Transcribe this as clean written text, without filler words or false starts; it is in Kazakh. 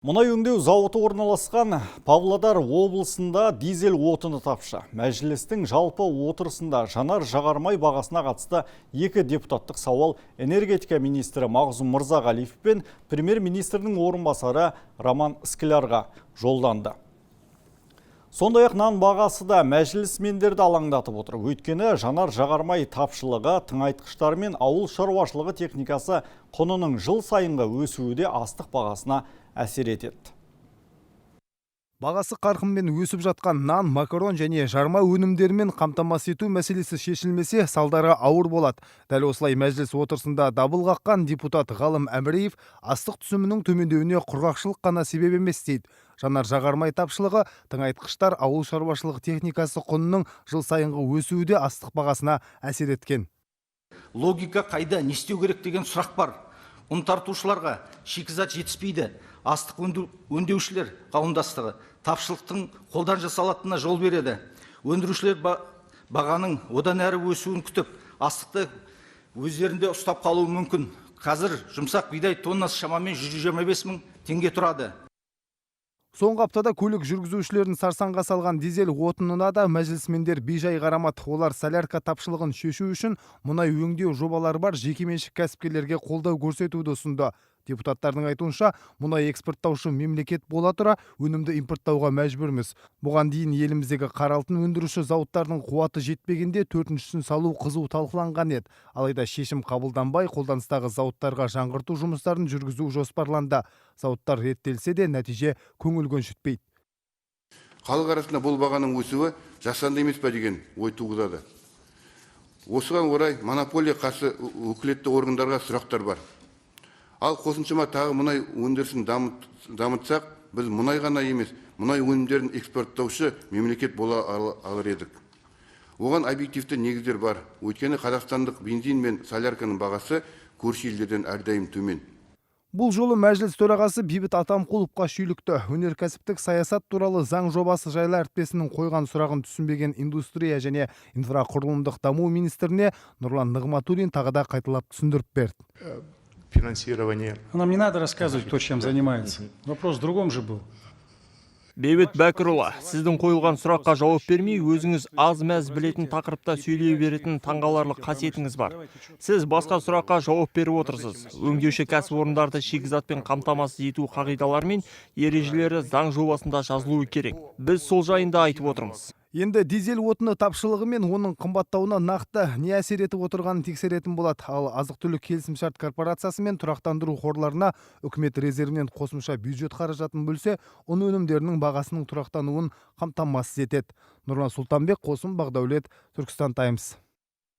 Мұнай өңдеу зауыты орналасқан Павлодар облысында дизель отыны тапшы. Мәжілістің жалпы отырысында жанар жағармай бағасына қатысты екі депутаттық сауал энергетика министрі Мағзұм Мырзағалиев пен премьер-министрдің орынбасары Роман Склярға жолданды. Сондай-ақ нан бағасы да мәжілісмендерді алаңдатып отыр. Өйткені жанар жағармай тапшылығы, тыңайтқыштар мен ауыл шаруашылығы техникасы құнының жыл сайынғы өсуі де астық бағасына әсер етеді. Бағасы қарқынмен өсіп жатқан нан, макарон және жарма өнімдерімен қамтамасыз ету мәселесі шешілмесе, салдары ауыр болады. Дәл осылай мәжіліс отырысында дабыл қаққан депутат Ғалым Әміреев астық түсімінің төмендеуіне құрғақшылық қана себеп емес дейді. Жанар жағармай тапшылығы, тыңайтқыштар, ауыл шаруашылығы техникасы құнының жыл сайынғы өсуі де астық бағасына әсер еткен. Логика қайда, не істеу керек деген сұрақ бар. Ұн тартушыларға шикізат жетіспейді. Астық өңдеушілер қауымдастығы тапшылықтың қолдан жасалатынына жол береді. Өндірушілер бағаның одан әрі өсуін күтіп, астықты өздерінде ұстап қалуы мүмкін. Қазір жұмсақ бидай тоннасы шамамен 125 мың теңге тұрады. Соңғы аптада көлік жүргізушілерін сарсаңға салған дизель отынына да мәжілісмендер бейжай қарамады. Олар солярка тапшылығын шешу үшін мұнай өңдеу жобалары бар жекеменшік кәсіпкерлерге қолдау көрсетуді ұсынды. Депутаттардың айтуынша, мұнай экспорттаушы мемлекет бола тұра, өнімді импорттауға мәжбүрміз. Бұған дейін еліміздегі қара алтын өндіруші зауыттардың қуаты жетпегенде, төртіншісін салу қызу талқыланған еді. Алайда шешім қабылданбай, қолданыстағы зауыттарға жаңғырту жұмыстарын жүргізу жоспарланды. Зауыттар реттелсе де, нәтиже көңіл көншітпейді. Халық арасында бұл бағаның өсуі жасанды емес па деген ой туғызады. Осыған орай монополия қарсы өкілетті органдарға сұрақтар бар. Ал қосымша тағы мұнай өндірісін дамытсақ, біз мұнай ғана емес, мұнай өнімдерін экспорттаушы мемлекет бола алар едік. Оған объективті негіздер бар. Өйткені қазақстандық бензин мен солярканың бағасы көрші елдерден әрдайым төмен. Бұл жолы мәжіліс төрағасы Бейбіт Атамқұловқа шүйлікті. Өнеркәсіптік саясат туралы заң жобасы жайлы әріптесінің қойған сұрағын түсінбеген индустрия және инфрақұрылымдық даму министріне Нұрлан Нығматулин тағы да қайталап түсіндіріп берді. Финансирование. Нам не надо рассказывать, кто чем занимается. Вопрос в другом же был. Бейбіт Бәкірұлы, сіздің қойылған сұраққа жауап бермей, өзіңіз аз-мәз білетін тақырыпта сөйлей беретін таңғаларлық қасиетіңіз бар. Сіз басқа сұраққа жауап беріп отырсыз. Өңдеуші кәсіпорындарды шикізатпен қамтамасыз ету қағидалары мен ережелері заң жобасында жазылуы керек. Біз сол жайында айтып отырмыз. Енді дизель отыны тапшылығы мен оның қымбаттауына нақты не әсер етіп отырғанын тексеретін болады. Ал азық-түлік келісімшарт корпорациясы мен тұрақтандыру қорларына үкімет резервінен қосымша бюджет қаражатын бөлсе, ұн өнімдерінің бағасының тұрақтануын қамтамасыз етеді. Нұрлан Сұлтанбек, Қосым Бағдәулет, Түркістан Таймс.